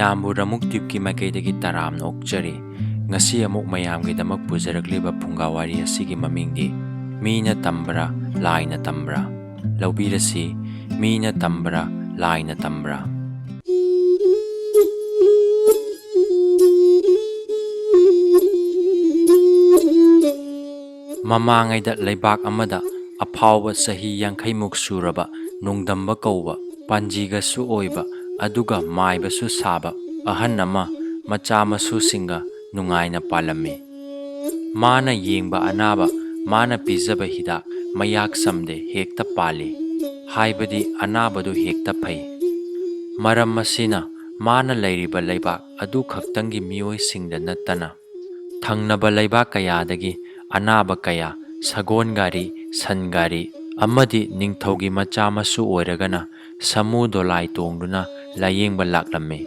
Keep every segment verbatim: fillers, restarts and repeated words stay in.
ꯃꯌꯥꯝꯕꯨ ꯔꯃꯨꯛ ꯇ꯭ꯌꯨꯕꯀꯤ ꯃꯥꯏꯀꯩꯗꯒꯤ ꯇꯔꯥꯝꯅ ꯑꯣꯛꯆꯔꯤ꯫ ꯉꯁꯤ ꯑꯃꯨꯛ ꯃꯌꯥꯝꯒꯤꯗꯃꯛ ꯄꯨꯖꯔꯛꯂꯤꯕ ꯐꯨꯡꯒꯥ ꯋꯥꯔꯤ ꯑꯁꯤꯒꯤ ꯃꯃꯤꯡꯗꯤ ꯃꯤꯅ ꯇꯝꯕ꯭ꯔꯥ, ꯂꯥꯏꯅ ꯇꯝꯕ꯭ꯔꯥ? ꯂꯧꯕꯤꯔꯁꯤ, ꯃꯤꯅ ꯇꯝꯕ꯭ꯔꯥ, ꯂꯥꯏꯅ ꯇꯝꯕ꯭ꯔꯥ? ꯃꯃꯥꯡꯉꯩꯗ ꯂꯩꯕꯥꯛ ꯑꯃꯗ ꯑꯐꯥꯎꯕ ꯆꯍꯤ ꯌꯥꯡꯈꯩꯃꯨꯛ ꯁꯨꯔꯕ ꯅꯣꯡꯗꯝꯕ ꯀꯧꯕ ꯄꯥꯟꯖꯤꯒꯁꯨ ꯑꯣꯏꯕ ꯑꯗꯨꯒ ꯃꯥꯏꯕꯁꯨ ꯁꯥꯕ ꯑꯍꯟ ꯑꯃ ꯃꯆꯥ ꯃꯁꯨꯁꯤꯡꯒ ꯅꯨꯡꯉꯥꯏꯅ ꯄꯥꯜꯂꯝꯃꯤ꯫ ꯃꯥꯅ ꯌꯦꯡꯕ ꯑꯅꯥꯕ, ꯃꯥꯅ ꯄꯤꯖꯕ ꯍꯤꯗꯥꯛ ꯃꯌꯥꯛ ꯆꯝꯗꯦ ꯍꯦꯛꯇ ꯄꯥꯜꯂꯤ꯫ ꯍꯥꯏꯕꯗꯤ ꯑꯅꯥꯕꯗꯨ ꯍꯦꯛꯇ ꯐꯩ꯫ ꯃꯔꯝ ꯑꯁꯤꯅ ꯃꯥꯅ ꯂꯩꯔꯤꯕ ꯂꯩꯕꯥꯛ ꯑꯗꯨ ꯈꯛꯇꯪꯒꯤ ꯃꯤꯑꯣꯏꯁꯤꯡꯗ ꯅꯠꯇꯅ ꯊꯪꯅꯕ ꯂꯩꯕꯥꯛ ꯀꯌꯥꯗꯒꯤ ꯑꯅꯥꯕ ꯀꯌꯥ ꯁꯒꯣꯜ ꯒꯥꯔꯤ, ꯁꯟ ꯒꯥꯔꯤ ꯑꯃꯗꯤ ꯅꯤꯡꯊꯧꯒꯤ ꯃꯆꯥ ꯃꯁꯨ ꯑꯣꯏꯔꯒꯅ ꯁꯥꯃꯨ ꯗꯣꯂꯥꯏ ꯇꯣꯡꯗꯨꯅ ꯂꯥꯌꯦꯡꯕ ꯂꯥꯛꯂꯝꯃꯤ꯫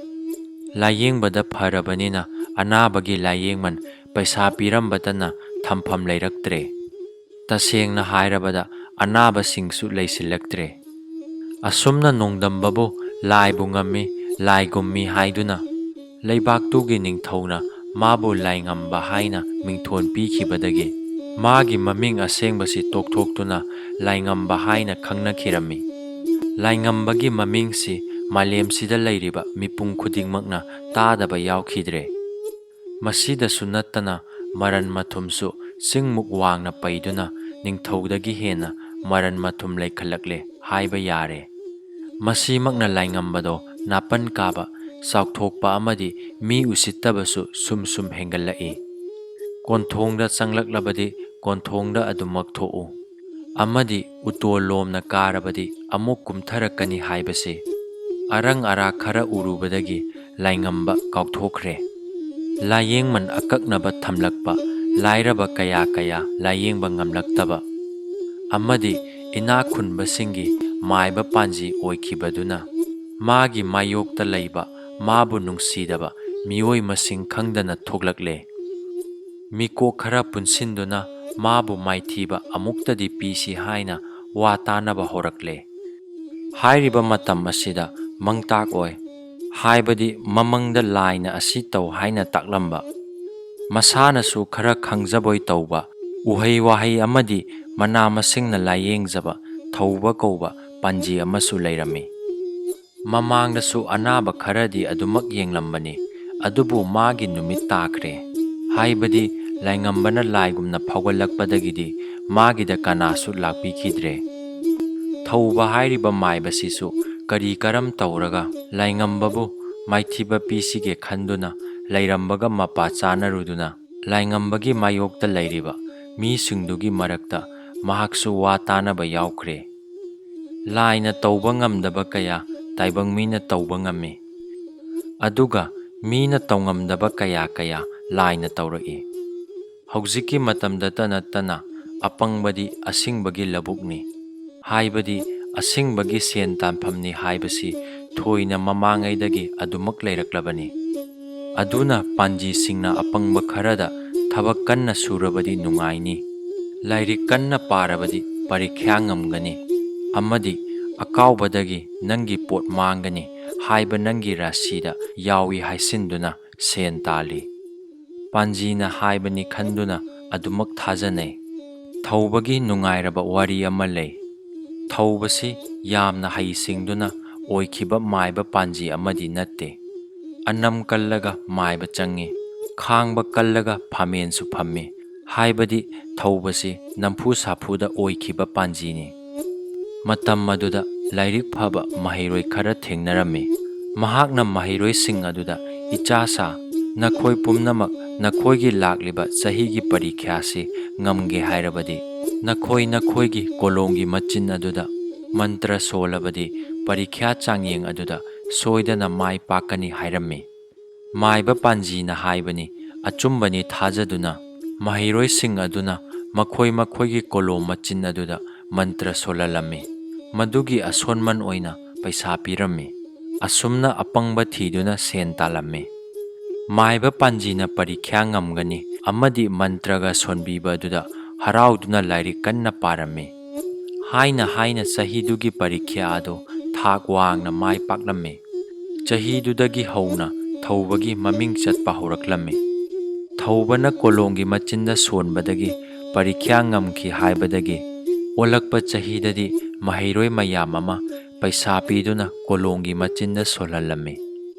ꯂꯥꯌꯦꯡꯕꯗ ꯐꯔꯕꯅꯤꯅ ꯑꯅꯥꯕꯒꯤ ꯂꯥꯌꯦꯡꯃꯟ ꯄꯩꯁꯥ ꯄꯤꯔꯝꯕꯇꯅ ꯊꯝꯐꯝ ꯂꯩꯔꯛꯇ꯭ꯔꯦ꯫ ꯇꯁꯦꯡꯅ ꯍꯥꯏꯔꯕꯗ ꯑꯅꯥꯕꯁꯤꯡꯁꯨ ꯂꯩꯁꯤꯜꯂꯛꯇ꯭ꯔꯦ꯫ ꯑꯁꯨꯝꯅ ꯅꯣꯡꯗꯝꯕꯕꯨ ꯂꯥꯏꯕꯨ ꯉꯝꯃꯤ, ꯂꯥꯏ ꯒꯨꯝꯃꯤ ꯍꯥꯏꯗꯨꯅ ꯂꯩꯕꯥꯛꯇꯨꯒꯤ ꯅꯤꯡꯊꯧꯅ ꯃꯥꯕꯨ ꯂꯥꯏꯉꯝꯕ ꯍꯥꯏꯅ ꯃꯤꯡꯊꯣꯟ ꯄꯤꯈꯤꯕꯗꯒꯤ ꯃꯥꯒꯤ ꯃꯃꯤꯡ ꯑꯁꯦꯡꯕꯁꯤ ꯇꯣꯛꯊꯣꯛꯇꯨꯅ ꯂꯥꯏꯉꯝꯕ ꯍꯥꯏꯅ ꯈꯪꯅꯈꯤꯔꯝꯃꯤ꯫ ꯂꯥꯏꯉꯝꯕꯒꯤ ꯃꯃꯤꯡꯁꯤ ꯃꯥꯂꯦꯝꯁꯤꯗ ꯂꯩꯔꯤꯕ ꯃꯤꯄꯨꯝ ꯈꯨꯗꯤꯡꯃꯛꯅ ꯇꯥꯗꯕ ꯌꯥꯎꯈꯤꯗ꯭ꯔꯦ꯫ ꯃꯁꯤꯗꯁꯨ ꯅꯠꯇꯅ ꯃꯔꯟ ꯃꯊꯨꯝꯁꯨ ꯆꯤꯡꯃꯨꯛ ꯋꯥꯡꯅ ꯄꯩꯗꯨꯅ ꯅꯤꯡꯊꯧꯗꯒꯤ ꯍꯦꯟꯅ ꯃꯔꯟ ꯃꯊꯨꯝ ꯂꯩꯈꯠꯂꯛꯂꯦ ꯍꯥꯏꯕ ꯌꯥꯔꯦ꯫ ꯃꯁꯤꯃꯛꯅ ꯂꯥꯏꯉꯝꯕꯗꯣ ꯅꯥꯄꯟ ꯀꯥꯕ, ꯆꯥꯎꯊꯣꯛꯄ ꯑꯃꯗꯤ ꯃꯤ ꯎꯁꯤꯠꯇꯕꯁꯨ ꯁꯨꯝ ꯁꯨꯝ ꯍꯦꯟꯒꯠꯂꯛꯏ꯫ ꯀꯣꯟꯊꯣꯡꯗ ꯆꯪꯂꯛꯂꯕꯗꯤ ꯀꯣꯟꯊꯣꯡꯗ ꯑꯗꯨꯃꯛ ꯊꯣꯛꯎ ꯑꯃꯗꯤ ꯎꯇꯣꯜ ꯂꯣꯝꯅ ꯀꯥꯔꯕꯗꯤ ꯑꯃꯨꯛ ꯀꯨꯝꯊꯔꯛꯀꯅꯤ ꯍꯥꯏꯕꯁꯤ ꯑꯔꯪ ꯑꯔꯥꯛ ꯈꯔ ꯎꯔꯨꯕꯗꯒꯤ ꯂꯥꯏꯉꯝꯕ ꯀꯥꯎꯊꯣꯛꯈ꯭ꯔꯦ꯫ ꯂꯥꯏꯌꯦꯡꯃꯟ ꯑꯀꯛꯅꯕ ꯊꯝꯂꯛꯄ, ꯂꯥꯏꯔꯕ ꯀꯌꯥ ꯀꯌꯥ ꯂꯥꯏꯌꯦꯡꯕ ꯉꯝꯂꯛꯇꯕ ꯑꯃꯗꯤ ꯏꯅꯥꯛ ꯈꯨꯟꯕꯁꯤꯡꯒꯤ ꯃꯥꯏꯕ ꯄꯥꯟꯖꯤ ꯑꯣꯏꯈꯤꯕꯗꯨꯅ ꯃꯥꯒꯤ ꯃꯥꯌꯣꯛꯇ ꯂꯩꯕ ꯃꯥꯕꯨ ꯅꯨꯡꯁꯤꯗꯕ ꯃꯤꯑꯣꯏ ꯃꯁꯤꯡ ꯈꯪꯗꯅ ꯊꯣꯛꯂꯛꯂꯦ꯫ ꯃꯤꯀꯣꯛ ꯈꯔ ꯄꯨꯟꯁꯤꯟꯗꯨꯅ ꯃꯥꯕꯨ ꯃꯥꯏꯊꯤꯕ ꯑꯃꯨꯛꯇꯗꯤ ꯄꯤꯁꯤ ꯍꯥꯏꯅ ꯋꯥ ꯇꯥꯅꯕ ꯍꯧꯔꯛꯂꯦ꯫ ꯍꯥꯏꯔꯤꯕ ꯃꯇꯝ ꯑꯁꯤꯗ ꯃꯪꯇꯥꯛ ꯑꯣꯏ꯫ ꯍꯥꯏꯕꯗꯤ ꯃꯃꯪꯗ ꯂꯥꯏꯅ ꯑꯁꯤ ꯇꯧ ꯍꯥꯏꯅ ꯇꯥꯛꯂꯝꯕ, ꯃꯁꯥꯅꯁꯨ ꯈꯔ ꯈꯪꯖꯕꯣꯏ ꯇꯧꯕ, ꯎꯍꯩ ꯋꯥꯍꯩ ꯑꯃꯗꯤ ꯃꯅꯥ ꯃꯁꯤꯡꯅ ꯂꯥꯏꯌꯦꯡꯖꯕ ꯊꯧꯕ ꯀꯧꯕ ꯄꯥꯟꯖꯤ ꯑꯃꯁꯨ ꯂꯩꯔꯝꯃꯤ꯫ ꯃꯃꯥꯡꯗꯁꯨ ꯑꯅꯥꯕ ꯈꯔꯗꯤ ꯑꯗꯨꯃꯛ ꯌꯦꯡꯂꯝꯕꯅꯤ, ꯑꯗꯨꯕꯨ ꯃꯥꯒꯤ ꯅꯨꯃꯤꯠ ꯇꯥꯈ꯭ꯔꯦ꯫ ꯍꯥꯏꯕꯗꯤ ꯂꯥꯏꯉꯝꯕꯅ ꯂꯥꯏꯒꯨꯝꯅ ꯐꯥꯎꯒꯠꯂꯛꯄꯗꯒꯤꯗꯤ ꯃꯥꯒꯤꯗ ꯀꯅꯥꯁꯨ ꯂꯥꯛꯄꯤꯈꯤꯗ꯭ꯔꯦ꯫ ꯊꯧꯕ ꯍꯥꯏꯔꯤꯕ ꯃꯥꯏꯕꯁꯤꯁꯨ ꯀꯔꯤ ꯀꯔꯝ ꯇꯧꯔꯒ ꯂꯥꯏꯉꯝꯕꯕꯨ ꯃꯥꯏꯊꯤꯕ ꯄꯤꯁꯤꯒꯦ ꯈꯟꯗꯨꯅ ꯂꯩꯔꯝꯕꯒ ꯃꯄꯥ ꯆꯥꯅꯔꯨꯗꯨꯅ ꯂꯥꯏꯉꯝꯕꯒꯤ ꯃꯥꯌꯣꯛꯇ ꯂꯩꯔꯤꯕ ꯃꯤꯁꯤꯡꯗꯨꯒꯤ ꯃꯔꯛꯇ ꯃꯍꯥꯛꯁꯨ ꯋꯥ ꯇꯥꯅꯕ ꯌꯥꯎꯈ꯭ꯔꯦ꯫ ꯂꯥꯏꯅ ꯇꯧꯕ ꯉꯝꯗꯕ ꯀꯌꯥ ꯇꯥꯏꯕꯪ ꯃꯤꯅ ꯇꯧꯕ ꯉꯝꯃꯤ꯫ ꯑꯗꯨꯒ ꯃꯤꯅ ꯇꯧꯉꯝꯗꯕ ꯀꯌꯥ ꯀꯌꯥ ꯂꯥꯏꯅ ꯇꯧꯔꯛꯏ꯫ ꯍꯧꯖꯤꯛꯀꯤ ꯃꯇꯝꯗꯇ ꯅꯠꯇꯅ ꯑꯄꯪꯕꯗꯤ ꯑꯁꯤꯡꯕꯒꯤ ꯂꯧꯕꯨꯛꯅꯤ꯫ ꯍꯥꯏꯕꯗꯤ ꯑꯁꯤꯡꯕꯒꯤ ꯁꯦꯟ ꯇꯥꯟꯐꯝꯅꯤ ꯍꯥꯏꯕꯁꯤ ꯊꯣꯏꯅ ꯃꯃꯥꯡꯉꯩꯗꯒꯤ ꯑꯗꯨꯃꯛ ꯂꯩꯔꯛꯂꯕꯅꯤ꯫ ꯑꯗꯨꯅ ꯄꯥꯟꯖꯤꯁꯤꯡꯅ ꯑꯄꯪꯕ ꯈꯔꯗ ꯊꯕꯛ ꯀꯟꯅ ꯁꯨꯔꯕꯗꯤ ꯅꯨꯡꯉꯥꯏꯅꯤ, ꯂꯥꯏꯔꯤꯛ ꯀꯟꯅ ꯄꯥꯔꯕꯗꯤ ꯄꯔꯤꯈ꯭ꯌꯥ ꯉꯝꯒꯅꯤ, ꯑꯃꯗꯤ ꯑꯀꯥꯎꯕꯗꯒꯤ ꯅꯪꯒꯤ ꯄꯣꯠ ꯃꯥꯡꯒꯅꯤ ꯍꯥꯏꯕ ꯅꯪꯒꯤ ꯔꯥꯁꯤꯗ ꯌꯥꯎꯏ ꯍꯥꯏꯁꯤꯟꯗꯨꯅ ꯁꯦꯟ ꯇꯥꯜꯂꯤ꯫ ꯄꯥꯟꯖꯤꯅ ꯍꯥꯏꯕꯅꯤ ꯈꯟꯗꯨꯅ ꯑꯗꯨꯃꯛ ꯊꯥꯖꯅꯩ꯫ ꯊꯧꯕꯒꯤ ꯅꯨꯡꯉꯥꯏꯔꯕ ꯋꯥꯔꯤ ꯑꯃ ꯂꯩ꯫ ꯊꯧꯕꯁꯤ ꯌꯥꯝꯅ ꯍꯩꯁꯤꯡꯗꯨꯅ ꯑꯣꯏꯈꯤꯕ ꯃꯥꯏꯕ ꯄꯥꯟꯖꯤ ꯑꯃꯗꯤ ꯅꯠꯇꯦ꯫ ꯑꯅꯝ ꯀꯜꯂꯒ ꯃꯥꯏꯕ ꯆꯪꯉꯤ, ꯈꯥꯡꯕ ꯀꯜꯂꯒ ꯐꯝꯃꯦꯟꯁꯨ ꯐꯝꯃꯤ꯫ ꯍꯥꯏꯕꯗꯤ ꯊꯧꯕꯁꯤ ꯅꯝꯐꯨ ꯁꯥꯐꯨꯗ ꯑꯣꯏꯈꯤꯕ ꯄꯥꯟꯖꯤꯅꯤ꯫ ꯃꯇꯝ ꯑꯗꯨꯗ ꯂꯥꯏꯔꯤꯛ ꯐꯕ ꯃꯍꯩꯔꯣꯏ ꯈꯔ ꯊꯦꯡꯅꯔꯝꯃꯤ꯫ ꯃꯍꯥꯛꯅ ꯃꯍꯩꯔꯣꯏꯁꯤꯡ ꯑꯗꯨꯗ, "ꯏꯆꯥꯁꯥ, ꯅꯈꯣꯏ ꯄꯨꯝꯅꯃꯛ ꯅꯈꯣꯏꯒꯤ ꯂꯥꯛꯂꯤꯕ ꯆꯍꯤꯒꯤ ꯄꯔꯤꯈ꯭ꯌꯥꯁꯤ ꯉꯝꯒꯦ ꯍꯥꯏꯔꯕꯗꯤ, ꯅꯈꯣꯏ ꯅꯈꯣꯏꯒꯤ ꯀꯣꯂꯣꯝꯒꯤ ꯃꯆꯤꯟ ꯑꯗꯨꯗ ꯃꯟꯇ꯭ꯔ ꯁꯣꯜꯂꯕꯗꯤ ꯄꯔꯤꯈ꯭ꯌꯥ ꯆꯥꯡꯌꯦꯡ ꯑꯗꯨꯗ ꯁꯣꯏꯗꯅ ꯃꯥꯏ ꯄꯥꯛꯀꯅꯤ" ꯍꯥꯏꯔꯝꯃꯤ꯫ ꯃꯥꯏꯕ ꯄꯥꯟꯖꯤꯅ ꯍꯥꯏꯕꯅꯤ꯫ ꯑꯆꯨꯝꯕꯅꯤ ꯊꯥꯖꯗꯨꯅ ꯃꯍꯩꯔꯣꯏꯁꯤꯡ ꯑꯗꯨꯅ ꯃꯈꯣꯏ ꯃꯈꯣꯏꯒꯤ ꯀꯣꯂꯣꯝ ꯃꯆꯤꯟ ꯑꯗꯨꯗ ꯃꯟꯇ꯭ꯔ ꯁꯣꯜꯍꯜꯂꯝꯃꯤ꯫ ꯃꯗꯨꯒꯤ ꯑꯁꯣꯟꯃꯟ ꯑꯣꯏꯅ ꯄꯩꯁꯥ ꯄꯤꯔꯝꯃꯤ꯫ ꯑꯁꯨꯝꯅ ꯑꯄꯪꯕ ꯊꯤꯗꯨꯅ ꯁꯦꯟ ꯇꯥꯜꯂꯝꯃꯤ꯫ ꯃꯥꯏꯕ ꯄꯥꯟꯖꯤꯅ ꯄꯔꯤꯈ꯭ꯌꯥ ꯉꯝꯒꯅꯤ ꯑꯃꯗꯤ ꯃꯟꯇ꯭ꯔꯒ ꯁꯣꯟꯕꯤꯕ ꯑꯗꯨꯗ ꯍꯔꯥꯎꯗꯨꯅ ꯂꯥꯏꯔꯤꯛ ꯀꯟꯅ ꯄꯥꯔꯝꯃꯤ꯫ ꯍꯥꯏꯅ ꯍꯥꯏꯅ ꯆꯍꯤꯗꯨꯒꯤ ꯄꯔꯤꯈ꯭ꯌꯥ ꯑꯗꯨ ꯊꯥꯛ ꯋꯥꯡꯅ ꯃꯥꯏ ꯄꯥꯛꯂꯝꯃꯤ꯫ ꯆꯍꯤꯗꯨꯗꯒꯤ ꯍꯧꯅ ꯊꯧꯕꯒꯤ ꯃꯃꯤꯡ ꯆꯠꯄ ꯍꯧꯔꯛꯂꯝꯃꯤ꯫ ꯊꯧꯕꯅ ꯀꯣꯂꯣꯝꯒꯤ ꯃꯆꯤꯟꯗ ꯁꯣꯟꯕꯗꯒꯤ ꯄꯔꯤꯈ꯭ꯌꯥ ꯉꯝꯈꯤ ꯍꯥꯏꯕꯗꯒꯤ ꯑꯣꯜꯂꯛꯄ ꯆꯍꯤꯗꯗꯤ ꯃꯍꯩꯔꯣꯏ ꯃꯌꯥꯝ ꯑꯃ ꯄꯩꯁꯥ ꯄꯤꯗꯨꯅ ꯀꯣꯂꯣꯝꯒꯤ ꯃꯆꯤꯟꯗ ꯁꯣꯜꯍꯜꯂꯝꯃꯤ꯫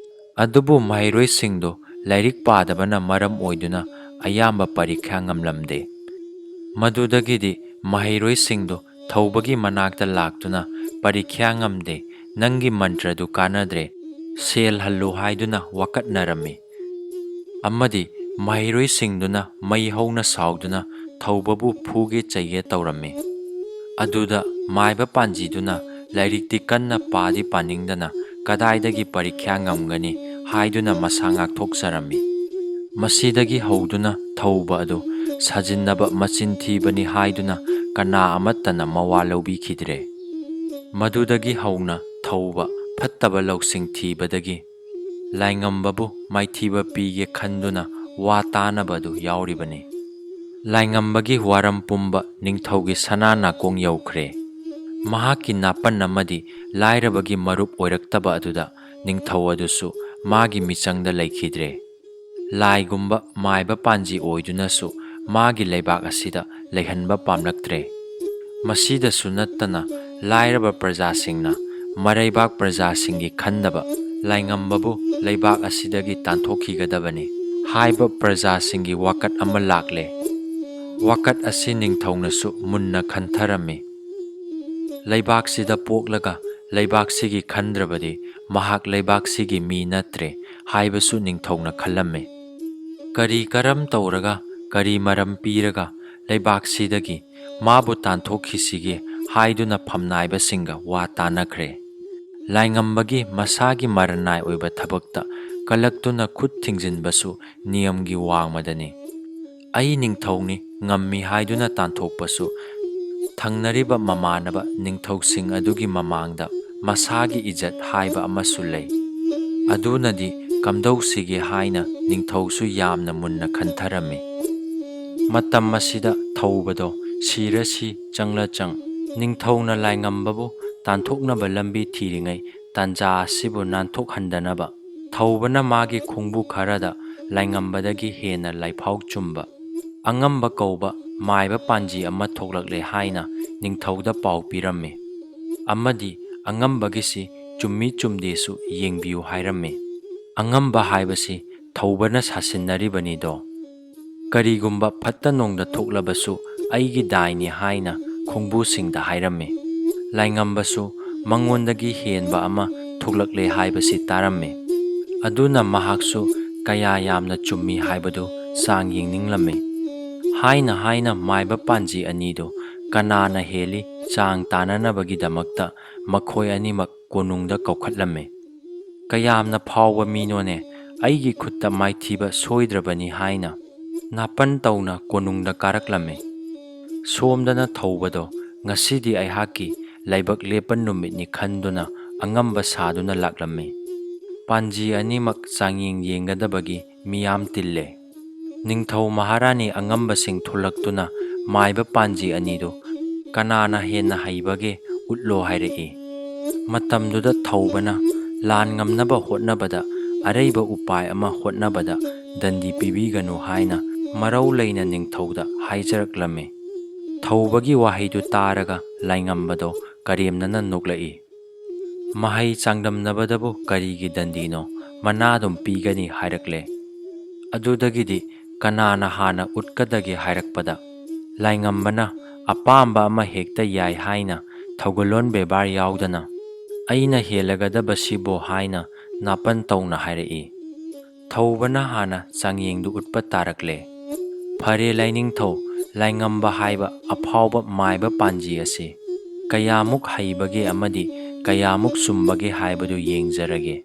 ꯑꯗꯨꯕꯨ ꯃꯍꯩꯔꯣꯏꯁꯤꯡꯗꯨ ꯂꯥꯏꯔꯤꯛ ꯄꯥꯗꯕꯅ ꯃꯔꯝ ꯑꯣꯏꯗꯨꯅ ꯑꯌꯥꯝꯕ ꯄꯔꯤꯈ꯭ꯌꯥ ꯉꯝꯂꯝꯗꯦ꯫ ꯃꯗꯨꯗꯒꯤꯗꯤ ꯃꯍꯩꯔꯣꯏꯁꯤꯡꯗꯨ ꯊꯧꯕꯒꯤ ꯃꯅꯥꯛꯇ ꯂꯥꯛꯇꯨꯅ, "ꯄꯔꯤꯈ꯭ꯌꯥ ꯉꯝꯗꯦ, ꯅꯪꯒꯤ ꯃꯟꯇ꯭ꯔꯗꯨ ꯀꯥꯟꯅꯗ꯭ꯔꯦ, ꯁꯦꯜ ꯍꯜꯂꯨ" ꯍꯥꯏꯗꯨꯅ ꯋꯥꯀꯠꯅꯔꯝꯃꯤ꯫ ꯑꯃꯗꯤ ꯃꯍꯩꯔꯣꯏꯁꯤꯡꯗꯨꯅ ꯃꯩ ꯍꯧꯅ ꯁꯥꯎꯗꯨꯅ ꯊꯧꯕꯕꯨ ꯐꯨꯒꯦ ꯆꯩꯒꯦ ꯇꯧꯔꯝꯃꯤ꯫ ꯑꯗꯨꯗ ꯃꯥꯏꯕ ꯄꯥꯟꯖꯤꯗꯨꯅ ꯂꯥꯏꯔꯤꯛꯇꯤ ꯀꯟꯅ ꯄꯥꯗꯤ ꯄꯥꯅꯤꯡꯗꯅ ꯀꯗꯥꯏꯗꯒꯤ ꯄꯔꯤꯈ꯭ꯌꯥ ꯉꯝꯒꯅꯤ ꯍꯥꯏꯗꯨꯅ ꯃꯁꯥ ꯉꯥꯛꯊꯣꯛꯆꯔꯝꯃꯤ꯫ ꯃꯁꯤꯗꯒꯤ ꯍꯧꯗꯨꯅ ꯊꯧꯕ ꯑꯗꯨ ꯁꯥꯖꯤꯟꯅꯕ ꯃꯆꯤꯟ ꯊꯤꯕꯅꯤ ꯍꯥꯏꯗꯨꯅ ꯀꯅꯥ ꯑꯃꯠꯇꯅ ꯃꯋꯥ ꯂꯧꯕꯤꯈꯤꯗ꯭ꯔꯦ꯫ ꯃꯗꯨꯗꯒꯤ ꯍꯧꯅ ꯊꯧꯕ ꯐꯠꯇꯕ ꯂꯧꯁꯤꯡ ꯊꯤꯕꯗꯒꯤ ꯂꯥꯏꯉꯝꯕꯕꯨ ꯃꯥꯏꯊꯤꯕ ꯄꯤꯒꯦ ꯈꯟꯗꯨꯅ ꯋꯥ ꯇꯥꯅꯕ ꯑꯗꯨ ꯌꯥꯎꯔꯤꯕꯅꯤ꯫ ꯂꯥꯏꯉꯝꯕꯒꯤ ꯋꯥꯔꯝ ꯄꯨꯝꯕ ꯅꯤꯡꯊꯧꯒꯤ ꯁꯅꯥ ꯅꯥꯀꯣꯡ ꯌꯧꯈ꯭ꯔꯦ꯫ ꯃꯍꯥꯛꯀꯤ ꯅꯥꯄꯟ ꯑꯃꯗꯤ ꯂꯥꯏꯔꯕꯒꯤ ꯃꯔꯨꯞ ꯑꯣꯏꯔꯛꯇꯕ ꯑꯗꯨꯗ ꯅꯤꯡꯊꯧ ꯑꯗꯨꯁꯨ ꯃꯥꯒꯤ ꯃꯤꯆꯪꯗ ꯂꯩꯈꯤꯗ꯭ꯔꯦ꯫ ꯂꯥꯏꯒꯨꯝꯕ ꯃꯥꯏꯕ ꯄꯥꯟꯖꯤ ꯑꯣꯏꯗꯨꯅꯁꯨ ꯃꯥꯒꯤ ꯂꯩꯕꯥꯛ ꯑꯁꯤꯗ ꯂꯩꯍꯟꯕ ꯄꯥꯝꯂꯛꯇ꯭ꯔꯦ꯫ ꯃꯁꯤꯗꯁꯨ ꯅꯠꯇꯅ ꯂꯥꯏꯔꯕ ꯄ꯭ꯔꯖꯥꯁꯤꯡꯅ ꯃꯔꯩꯕꯥꯛ ꯄ꯭ꯔꯖꯥꯁꯤꯡꯒꯤ ꯈꯟꯗꯕ ꯂꯥꯏꯉꯝꯕꯕꯨ ꯂꯩꯕꯥꯛ ꯑꯁꯤꯗꯒꯤ ꯇꯥꯟꯊꯣꯛꯈꯤꯒꯗꯕꯅꯤ ꯍꯥꯏꯕ ꯄ꯭ꯔꯖꯥꯁꯤꯡꯒꯤ ꯋꯥꯀꯠ ꯑꯃ ꯂꯥꯛꯂꯦ꯫ ꯋꯥꯀꯠ ꯑꯁꯤ ꯅꯤꯡꯊꯧꯅꯁꯨ ꯃꯨꯟꯅ ꯈꯟꯊꯔꯝꯃꯤ꯫ ꯂꯩꯕꯥꯛꯁꯤꯗ ꯄꯣꯛꯂꯒ ꯂꯩꯕꯥꯛꯁꯤꯒꯤ ꯈꯟꯗ꯭ꯔꯕꯗꯤ ꯃꯍꯥꯛ ꯂꯩꯕꯥꯛꯁꯤꯒꯤ ꯃꯤ ꯅꯠꯇ꯭ꯔꯦ ꯍꯥꯏꯕꯁꯨ ꯅꯤꯡꯊꯧꯅ ꯈꯜꯂꯝꯃꯤ꯫ ꯀꯔꯤ ꯀꯔꯝ ꯇꯧꯔꯒ, ꯀꯔꯤ ꯃꯔꯝ ꯄꯤꯔꯒ ꯂꯩꯕꯥꯛꯁꯤꯗꯒꯤ ꯃꯥꯕꯨ ꯇꯥꯟꯊꯣꯛꯈꯤꯁꯤꯒꯦ ꯍꯥꯏꯗꯨꯅ ꯐꯝꯅꯥꯏꯕꯁꯤꯡꯒ ꯋꯥ ꯇꯥꯅꯈ꯭ꯔꯦ꯫ ꯂꯥꯏꯉꯝꯕꯒꯤ ꯃꯁꯥꯒꯤ ꯃꯔꯅꯥꯏ ꯑꯣꯏꯕ ꯊꯕꯛꯇ ꯀꯂꯛꯇꯨꯅ ꯈꯨꯠ ꯊꯤꯡꯖꯤꯟꯕꯁꯨ ꯅꯤꯌꯝꯒꯤ ꯋꯥꯡꯃꯗꯅꯤ꯫ ꯑꯩ ꯅꯤꯡꯊꯧꯅꯤ, ꯉꯝꯃꯤ ꯍꯥꯏꯗꯨꯅ ꯇꯥꯟꯊꯣꯛꯄꯁꯨ ꯊꯪꯅꯔꯤꯕ ꯃꯃꯥꯟꯅꯕ ꯅꯤꯡꯊꯧꯁꯤꯡ ꯑꯗꯨꯒꯤ ꯃꯃꯥꯡꯗ ꯃꯁꯥꯒꯤ ꯏꯖꯠ ꯍꯥꯏꯕ ꯑꯃꯁꯨ ꯂꯩ꯫ ꯑꯗꯨꯅꯗꯤ ꯀꯝꯗꯧꯁꯤꯒꯦ ꯍꯥꯏꯅ ꯅꯤꯡꯊꯧꯁꯨ ꯌꯥꯝꯅ ꯃꯨꯟꯅ ꯈꯟꯊꯔꯝꯃꯤ꯫ ꯃꯇꯝ ꯑꯁꯤꯗ ꯊꯧꯕꯗꯣ ꯁꯤꯔ ꯁꯤ, ꯆꯪꯂ ꯆꯪ, ꯅꯤꯡꯊꯧꯅ ꯂꯥꯏꯉꯝꯕꯕꯨ ꯇꯥꯟꯊꯣꯛꯅꯕ ꯂꯝꯕꯤ ꯊꯤꯔꯤꯉꯩ ꯇꯥꯟꯖꯥ ꯑꯁꯤꯕꯨ ꯅꯥꯟꯊꯣꯛꯍꯟꯗꯅꯕ ꯊꯧꯕꯅ ꯃꯥꯒꯤ ꯈꯣꯡꯕꯨ ꯈꯔꯗ ꯂꯥꯏꯉꯝꯕꯗꯒꯤ ꯍꯦꯟꯅ ꯂꯥꯏꯐꯥꯎ ꯆꯨꯝꯕ ꯑꯉꯝꯕ ꯀꯧꯕ ꯃꯥꯏꯕ ꯄꯥꯟꯖꯤ ꯑꯃ ꯊꯣꯛꯂꯛꯂꯦ ꯍꯥꯏꯅ ꯅꯤꯡꯊꯧꯗ ꯄꯥꯎ ꯄꯤꯔꯝꯃꯤ꯫ ꯑꯃꯗꯤ ꯑꯉꯝꯕꯒꯤꯁꯤ ꯆꯨꯝꯃꯤ ꯆꯨꯝꯗꯦꯁꯨ ꯌꯦꯡꯕꯤꯌꯨ ꯍꯥꯏꯔꯝꯃꯤ꯫ ꯑꯉꯝꯕ ꯍꯥꯏꯕꯁꯤ ꯊꯧꯕꯅ ꯁꯥꯁꯤꯟꯅꯔꯤꯕꯅꯤꯗꯣ꯫ ꯀꯔꯤꯒꯨꯝꯕ ꯐꯠꯇ ꯅꯣꯡꯗ ꯊꯣꯛꯂꯕꯁꯨ ꯑꯩꯒꯤ ꯗꯥꯏꯅꯤ ꯍꯥꯏꯅ ꯈꯣꯡꯕꯨꯁꯤꯡꯗ ꯍꯥꯏꯔꯝꯃꯤ꯫ ꯂꯥꯏꯉꯝꯕꯁꯨ ꯃꯉꯣꯟꯗꯒꯤ ꯍꯦꯟꯕ ꯑꯃ ꯊꯣꯛꯂꯛꯂꯦ ꯍꯥꯏꯕꯁꯤ ꯇꯥꯔꯝꯃꯤ꯫ ꯑꯗꯨꯅ ꯃꯍꯥꯛꯁꯨ ꯀꯌꯥ ꯌꯥꯝꯅ ꯆꯨꯝꯃꯤ ꯍꯥꯏꯕꯗꯨ ꯆꯥꯡ ꯌꯦꯡꯅꯤꯡꯂꯝꯃꯤ꯫ ꯍꯥꯏꯅ ꯍꯥꯏꯅ ꯃꯥꯏꯕ ꯄꯥꯟꯖꯤ ꯑꯅꯤꯗꯨ ꯀꯅꯥꯅ ꯍꯦꯜꯂꯤ ꯆꯥꯡ ꯇꯥꯅꯅꯕꯒꯤꯗꯃꯛꯇ ꯃꯈꯣꯏ ꯑꯅꯤꯃꯛ ꯀꯣꯅꯨꯡꯗ ꯀꯧꯈꯠꯂꯝꯃꯤ꯫ "ꯀꯌꯥꯝꯅ ꯐꯥꯎꯕ ꯃꯤꯅꯣꯅꯦ, ꯑꯩꯒꯤ ꯈꯨꯠꯇ ꯃꯥꯏꯊꯤꯕ ꯁꯣꯏꯗ꯭ꯔꯕꯅꯤ" ꯍꯥꯏꯅ ꯅꯥꯄꯟ ꯇꯧꯅ ꯀꯣꯅꯨꯡꯗ ꯀꯥꯔꯛꯂꯝꯃꯤ꯫ ꯁꯣꯝꯗꯅ ꯊꯧꯕꯗꯣ ꯉꯁꯤꯗꯤ ꯑꯩꯍꯥꯛꯀꯤ ꯂꯥꯏꯕꯛ ꯂꯦꯞꯄ ꯅꯨꯃꯤꯠꯅꯤ ꯈꯟꯗꯨꯅ ꯑꯉꯝꯕ ꯁꯥꯗꯨꯅ ꯂꯥꯛꯂꯝꯃꯤ꯫ ꯄꯥꯟꯖꯤ ꯑꯅꯤꯃꯛ ꯆꯥꯡꯌꯦꯡ ꯌꯦꯡꯒꯗꯕꯒꯤ ꯃꯤꯌꯥꯝ ꯇꯤꯜꯂꯦ꯫ ꯅꯤꯡꯊꯧ ꯃꯍꯥꯔꯥꯅꯤ ꯑꯉꯝꯕꯁꯤꯡ ꯊꯣꯛꯂꯛꯇꯨꯅ ꯃꯥꯏꯕ ꯄꯥꯟꯖꯤ ꯑꯅꯤꯗꯨ ꯀꯅꯥꯅ ꯍꯦꯟꯅ ꯍꯩꯕꯒꯦ ꯎꯠꯂꯣ ꯍꯥꯏꯔꯛꯏ꯫ ꯃꯇꯝꯗꯨꯗ ꯊꯧꯕꯅ ꯂꯥꯟ ꯉꯝꯅꯕ ꯍꯣꯠꯅꯕꯗ ꯑꯔꯩꯕ ꯎꯄꯥꯏ ꯑꯃ ꯍꯣꯠꯅꯕꯗ ꯗꯟꯗꯤ ꯄꯤꯕꯤꯒꯅꯨ ꯍꯥꯏꯅ ꯃꯔꯧ ꯂꯩꯅ ꯅꯤꯡꯊꯧꯗ ꯍꯥꯏꯖꯔꯛꯂꯝꯃꯤ꯫ ꯊꯧꯕꯒꯤ ꯋꯥꯍꯩꯗꯨ ꯇꯥꯔꯒ ꯂꯥꯏꯉꯝꯕꯗꯣ ꯀꯔꯦꯝꯅꯅ ꯅꯣꯛꯂꯛꯏ꯫ "ꯃꯍꯩ ꯆꯥꯡꯗꯝꯅꯕꯗꯕꯨ ꯀꯔꯤꯒꯤ ꯗꯟꯗꯤꯅꯣ? ꯃꯅꯥ ꯑꯗꯨꯝ ꯄꯤꯒꯅꯤ" ꯍꯥꯏꯔꯛꯂꯦ꯫ ꯑꯗꯨꯗꯒꯤꯗꯤ ꯀꯅꯥꯅ ꯍꯥꯟꯅ ꯎꯠꯀꯗꯒꯦ ꯍꯥꯏꯔꯛꯄꯗ, ꯂꯥꯏꯉꯝꯕꯅ "ꯑꯄꯥꯝꯕ ꯑꯃ ꯍꯦꯛꯇ ꯌꯥꯏ" ꯍꯥꯏꯅ ꯊꯧꯒꯜꯂꯣꯟ ꯕꯦꯕꯥꯔ ꯌꯥꯎꯗꯅ "ꯑꯩꯅ ꯍꯦꯜꯂꯒꯗꯕꯁꯤꯕꯣ" ꯍꯥꯏꯅ ꯅꯥꯄꯟ ꯇꯧꯅ ꯍꯥꯏꯔꯛꯏ꯫ ꯊꯧꯕꯅ ꯍꯥꯟꯅ ꯆꯥꯡꯌꯦꯡꯗꯨ ꯎꯠꯄ ꯇꯥꯔꯛꯂꯦ꯫ ꯐꯔꯦ ꯂꯥꯏꯅꯤꯡꯊꯧ, ꯂꯥꯏꯉꯝꯕ ꯍꯥꯏꯕ ꯑꯐꯥꯎꯕ ꯃꯥꯏꯕ ꯄꯥꯟꯖꯤ ꯑꯁꯤ ꯀꯌꯥꯃꯨꯛ ꯍꯩꯕꯒꯦ ꯑꯃꯗꯤ ꯀꯌꯥꯃꯨꯛ ꯆꯨꯝꯕꯒꯦ ꯍꯥꯏꯕꯗꯨ ꯌꯦꯡꯖꯔꯒꯦ꯫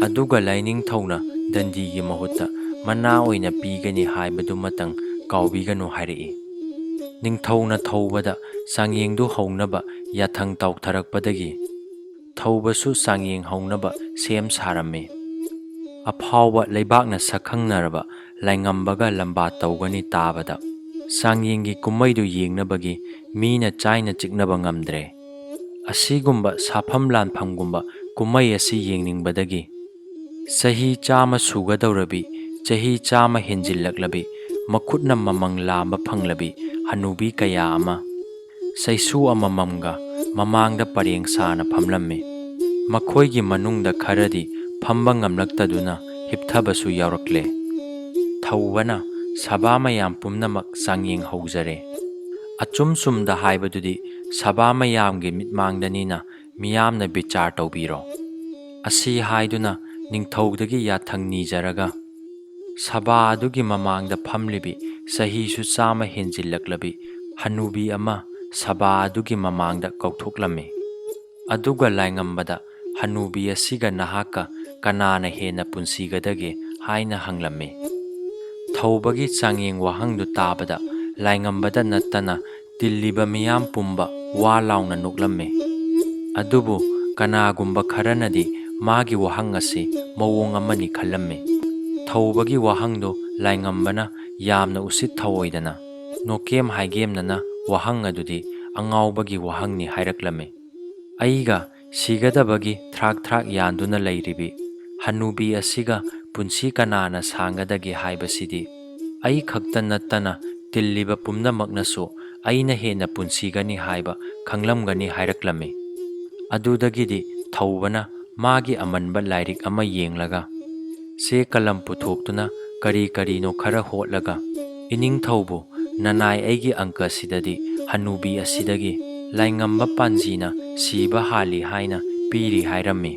ꯑꯗꯨꯒ ꯂꯥꯏꯅꯤꯡꯊꯧꯅ ꯗꯟꯗꯤꯒꯤ ꯃꯍꯨꯠꯇ ꯃꯅꯥ ꯑꯣꯏꯅ ꯄꯤꯒꯅꯤ ꯍꯥꯏꯕꯗꯨꯃꯇꯪ ꯀꯥꯎꯕꯤꯒꯅꯨ ꯍꯥꯏꯔꯛꯏ꯫ ꯅꯤꯡꯊꯧꯅ ꯊꯧꯕꯗ ꯆꯥꯡꯌꯦꯡꯗꯨ ꯍꯧꯅꯕ ꯌꯥꯊꯪ ꯇꯥꯎꯊꯔꯛꯄꯗꯒꯤ ꯊꯧꯕꯁꯨ ꯆꯥꯡꯌꯦꯡ ꯍꯧꯅꯕ ꯁꯦꯝ ꯁꯥꯔꯝꯃꯤ꯫ ꯑꯐꯥꯎꯕ ꯂꯩꯕꯥꯛꯅ ꯁꯛꯈꯪꯅꯔꯕ ꯂꯥꯏꯉꯝꯕꯒ ꯂꯝꯕꯥ ꯇꯧꯒꯅꯤ ꯇꯥꯕꯗ ꯆꯥꯡꯌꯦꯡꯒꯤ ꯀꯨꯝꯃꯩꯗꯨ ꯌꯦꯡꯅꯕꯒꯤ ꯃꯤꯅ ꯆꯥꯏꯅ ꯆꯤꯛꯅꯕ ꯉꯝꯗ꯭ꯔꯦ꯫ ꯑꯁꯤꯒꯨꯝꯕ ꯁꯥꯐꯝ ꯂꯥꯟꯐꯝꯒꯨꯝꯕ ꯀꯨꯝꯍꯩ ꯑꯁꯤ ꯌꯦꯡꯅꯤꯡꯕꯗꯒꯤ ꯆꯍꯤ ꯆꯥꯝꯃ ꯁꯨꯒꯗꯧꯔꯕꯤ, ꯆꯍꯤ ꯆꯥꯝꯃ ꯍꯦꯟꯖꯤꯜꯂꯛꯂꯕꯤ, ꯃꯈꯨꯠꯅ ꯃꯃꯪ ꯂꯥꯝꯕ ꯐꯪꯂꯕꯤ ꯍꯅꯨꯕꯤ ꯀꯌꯥ ꯑꯃ ꯆꯩꯁꯨ ꯑꯃꯃꯝꯒ ꯃꯃꯥꯡꯗ ꯄꯔꯦꯡ ꯁꯥꯅ ꯐꯝꯂꯝꯃꯤ꯫ ꯃꯈꯣꯏꯒꯤ ꯃꯅꯨꯡꯗ ꯈꯔꯗꯤ ꯐꯝꯕ ꯉꯝꯂꯛꯇꯗꯨꯅ ꯍꯤꯞꯊꯕꯁꯨ ꯌꯥꯎꯔꯛꯂꯦ꯫ ꯊꯧꯕꯅ ꯁꯚꯥ ꯃꯌꯥꯝ ꯄꯨꯝꯅꯃꯛ ꯆꯥꯡꯌꯦꯡ ꯍꯧꯖꯔꯦ꯫ ꯑꯆꯨꯝ ꯆꯨꯝꯗ ꯍꯥꯏꯕꯗꯨꯗꯤ ꯁꯚꯥ ꯃꯌꯥꯝꯒꯤ ꯃꯤꯠꯃꯥꯡꯗꯅꯤꯅ ꯃꯤꯌꯥꯝꯅ ꯕꯤꯆꯥꯔ ꯇꯧꯕꯤꯔꯣ꯫ ꯑꯁꯤ ꯍꯥꯏꯗꯨꯅ ꯅꯤꯡꯊꯧꯗꯒꯤ ꯌꯥꯊꯪ ꯅꯤꯖꯔꯒ ꯁꯚꯥ ꯑꯗꯨꯒꯤ ꯃꯃꯥꯡꯗ ꯐꯝꯂꯤꯕꯤ ꯆꯍꯤꯁꯨ ꯆꯥꯝꯃ ꯍꯦꯟꯖꯤꯜꯂꯛꯂꯕꯤ ꯍꯅꯨꯕꯤ ꯑꯃ ꯁꯚꯥ ꯑꯗꯨꯒꯤ ꯃꯃꯥꯡꯗ ꯀꯧꯊꯣꯛꯂꯝꯃꯤ꯫ ꯑꯗꯨꯒ ꯂꯥꯏꯉꯝꯕꯗ ꯍꯅꯨꯕꯤ ꯑꯁꯤꯒ ꯅꯍꯥꯛꯀ ꯀꯅꯥꯅ ꯍꯦꯟꯅ ꯄꯨꯟꯁꯤꯒꯗꯒꯦ ꯍꯥꯏꯅ ꯍꯪꯂꯝꯃꯤ꯫ ꯊꯧꯕꯒꯤ ꯆꯥꯡꯌꯦꯡ ꯋꯥꯍꯪꯗꯨ ꯇꯥꯕꯗ ꯂꯥꯏꯉꯝꯕꯗ ꯅꯠꯇꯅ ꯇꯤꯜꯂꯤꯕ ꯃꯤꯌꯥꯝ ꯄꯨꯝꯕ ꯋꯥ ꯂꯥꯎꯅ ꯅꯣꯛꯂꯝꯃꯤ꯫ ꯑꯗꯨꯕꯨ ꯀꯅꯥꯒꯨꯝꯕ ꯈꯔꯅꯗꯤ ꯃꯥꯒꯤ ꯋꯥꯍꯪ ꯑꯁꯤ ꯃꯑꯣꯡ ꯑꯃꯅꯤ ꯈꯜꯂꯝꯃꯤ꯫ ꯊꯧꯕꯒꯤ ꯋꯥꯍꯪꯗꯨ ꯂꯥꯏꯉꯝꯕꯅ ꯌꯥꯝꯅ ꯎꯁꯤꯠ ꯊꯧꯑꯣꯏꯗꯅ ꯅꯣꯀꯦꯝ ꯍꯥꯏꯒꯦꯝꯅꯅ ꯋꯥꯍꯪ ꯑꯗꯨꯗꯤ ꯑꯉꯥꯎꯕꯒꯤ ꯋꯥꯍꯪꯅꯤ ꯍꯥꯏꯔꯛꯂꯝꯃꯤ꯫ ꯑꯩꯒ ꯁꯤꯒꯗꯕꯒꯤ ꯊ꯭ꯔꯥꯛ ꯊ꯭ꯔꯥꯛ ꯌꯥꯟꯗꯨꯅ ꯂꯩꯔꯤꯕꯤ ꯍꯅꯨꯕꯤ ꯑꯁꯤꯒ ꯄꯨꯟꯁꯤ ꯀꯅꯥꯅ ꯁꯥꯡꯒꯗꯒꯦ ꯍꯥꯏꯕꯁꯤꯗꯤ ꯑꯩ ꯈꯛꯇ ꯅꯠꯇꯅ ꯇꯤꯜꯂꯤꯕ ꯄꯨꯝꯅꯃꯛꯅꯁꯨ ꯑꯩꯅ ꯍꯦꯟꯅ ꯄꯨꯟꯁꯤꯒꯅꯤ ꯍꯥꯏꯕ ꯈꯪꯂꯝꯒꯅꯤ ꯍꯥꯏꯔꯛꯂꯝꯃꯤ꯫ ꯑꯗꯨꯗꯒꯤꯗꯤ ꯊꯧꯕꯅ ꯃꯥꯒꯤ ꯑꯃꯟꯕ ꯂꯥꯏꯔꯤꯛ ꯑꯃ ꯌꯦꯡꯂꯒ ꯆꯦ ꯀꯂꯝ ꯄꯨꯊꯣꯛꯇꯨꯅ ꯀꯔꯤ ꯀꯔꯤꯅꯣ ꯈꯔ ꯍꯣꯠꯂꯒ ꯏꯅꯤꯡꯊꯧꯕꯨ ꯅꯅꯥꯏ ꯑꯩꯒꯤ ꯑꯪꯀꯁꯤꯗꯗꯤ ꯍꯅꯨꯕꯤ ꯑꯁꯤꯗꯒꯤ ꯂꯥꯏꯉꯝꯕ ꯄꯥꯟꯖꯤꯅ ꯁꯤꯕ ꯍꯥꯜꯂꯤ ꯍꯥꯏꯅ ꯄꯤꯔꯤ ꯍꯥꯏꯔꯝꯃꯤ꯫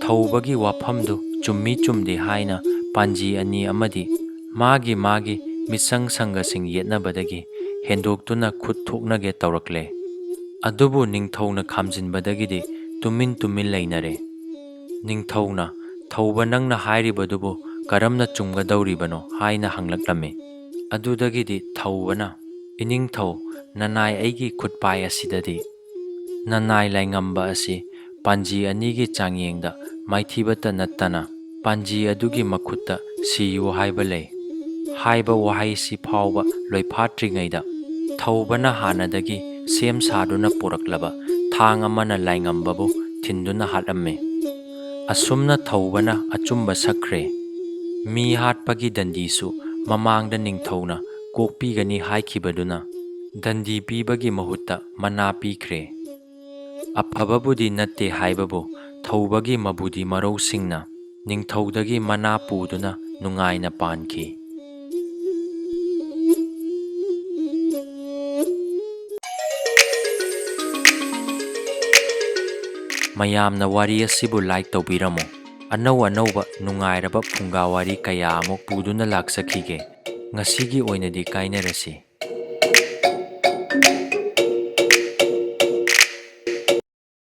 ꯊꯧꯕꯒꯤ ꯋꯥꯐꯝꯗꯨ ꯆꯨꯝꯃꯤ ꯆꯨꯝꯗꯦ ꯍꯥꯏꯅ ꯄꯥꯟꯖꯤ ꯑꯅꯤ ꯑꯃꯗꯤ ꯃꯥꯒꯤ ꯃꯥꯒꯤ ꯃꯤꯆꯪ ꯁꯪꯒꯁꯤꯡ ꯌꯦꯠꯅꯕꯗꯒꯤ ꯍꯦꯟꯗꯣꯛꯇꯨꯅ ꯈꯨꯠ ꯊꯣꯛꯅꯒꯦ ꯇꯧꯔꯛꯂꯦ꯫ ꯑꯗꯨꯕꯨ ꯅꯤꯡꯊꯧꯅ ꯈꯥꯝꯖꯤꯟꯕꯗꯒꯤꯗꯤ ꯇꯨꯃꯤꯟ ꯇꯨꯃꯤꯟ ꯂꯩꯅꯔꯦ꯫ ꯅꯤꯡꯊꯧꯅ, "ꯊꯧꯕ, ꯅꯪꯅ ꯍꯥꯏꯔꯤꯕꯗꯨꯕꯨ ꯀꯔꯝꯅ ꯆꯨꯝꯒꯗꯧꯔꯤꯕꯅꯣ?" ꯍꯥꯏꯅ ꯍꯪꯂꯛꯂꯝꯃꯤ꯫ ꯑꯗꯨꯗꯒꯤꯗꯤ ꯊꯧꯕꯅ, "ꯏꯅꯤꯡꯊꯧ, ꯅꯅꯥꯏ ꯑꯩꯒꯤ ꯈꯨꯠꯄꯥꯏ ꯑꯁꯤꯗꯗꯤ ꯅꯅꯥꯏ ꯂꯥꯏꯉꯝꯕ ꯑꯁꯤ ꯄꯥꯟꯖꯤ ꯑꯅꯤꯒꯤ ꯆꯥꯡꯌꯦꯡꯗ ꯃꯥꯏꯊꯤꯕꯇ ꯅꯠꯇꯅ ꯄꯥꯟꯖꯤ ꯑꯗꯨꯒꯤ ꯃꯈꯨꯠꯇ ꯁꯤꯌꯨ ꯍꯥꯏꯕ ꯂꯩ" ꯍꯥꯏꯕ ꯋꯥꯍꯩꯁꯤ ꯐꯥꯎꯕ ꯂꯣꯏꯐꯥꯠꯇ꯭ꯔꯤꯉꯩꯗ ꯊꯧꯕꯅ ꯍꯥꯟꯅꯗꯒꯤ ꯁꯦꯝ ꯁꯥꯗꯨꯅ ꯄꯨꯔꯛꯂꯕ ꯊꯥꯡ ꯑꯃꯅ ꯂꯥꯏꯉꯝꯕꯕꯨ ꯊꯤꯟꯗꯨꯅ ꯍꯥꯠꯂꯝꯃꯤ꯫ ꯑꯁꯨꯝꯅ ꯊꯧꯕꯅ ꯑꯆꯨꯝꯕ ꯁꯛꯈ꯭ꯔꯦ꯫ ꯃꯤ ꯍꯥꯠꯄꯒꯤ ꯗꯟꯗꯤꯁꯨ ꯃꯃꯥꯡꯗ ꯅꯤꯡꯊꯧꯅ ꯀꯣꯛꯄꯤꯒꯅꯤ ꯍꯥꯏꯈꯤꯕꯗꯨꯅ ꯗꯟꯗꯤ ꯄꯤꯕꯒꯤ ꯃꯍꯨꯠꯇ ꯃꯅꯥ ꯄꯤꯈ꯭ꯔꯦ꯫ ꯑꯐꯕꯕꯨꯗꯤ ꯅꯠꯇꯦ ꯍꯥꯏꯕꯕꯨ ꯊꯧꯕꯒꯤ ꯃꯕꯨꯗꯤ ꯃꯔꯧꯁꯤꯡꯅ ꯅꯤꯡꯊꯧꯗꯒꯤ ꯃꯅꯥ ꯄꯨꯗꯨꯅ ꯅꯨꯡꯉꯥꯏꯅ ꯄꯥꯟꯈꯤ꯫ ꯃꯌꯥꯝꯅ ꯋꯥꯔꯤ ꯑꯁꯤꯕꯨ like ꯇꯧꯕꯤꯔꯝꯃꯨ꯫ ꯑꯅꯧ ꯑꯅꯧꯕ ꯅꯨꯡꯉꯥꯏꯔꯕ ꯐꯨꯡꯒꯥ ꯋꯥꯔꯤ ꯀꯌꯥ ꯑꯃꯨꯛ ꯄꯨꯗꯨꯅ ꯂꯥꯛꯆꯈꯤꯒꯦ꯫ ꯉꯁꯤꯒꯤ ꯑꯣꯏꯅꯗꯤ ꯀꯥꯏꯅꯔꯁꯤ꯫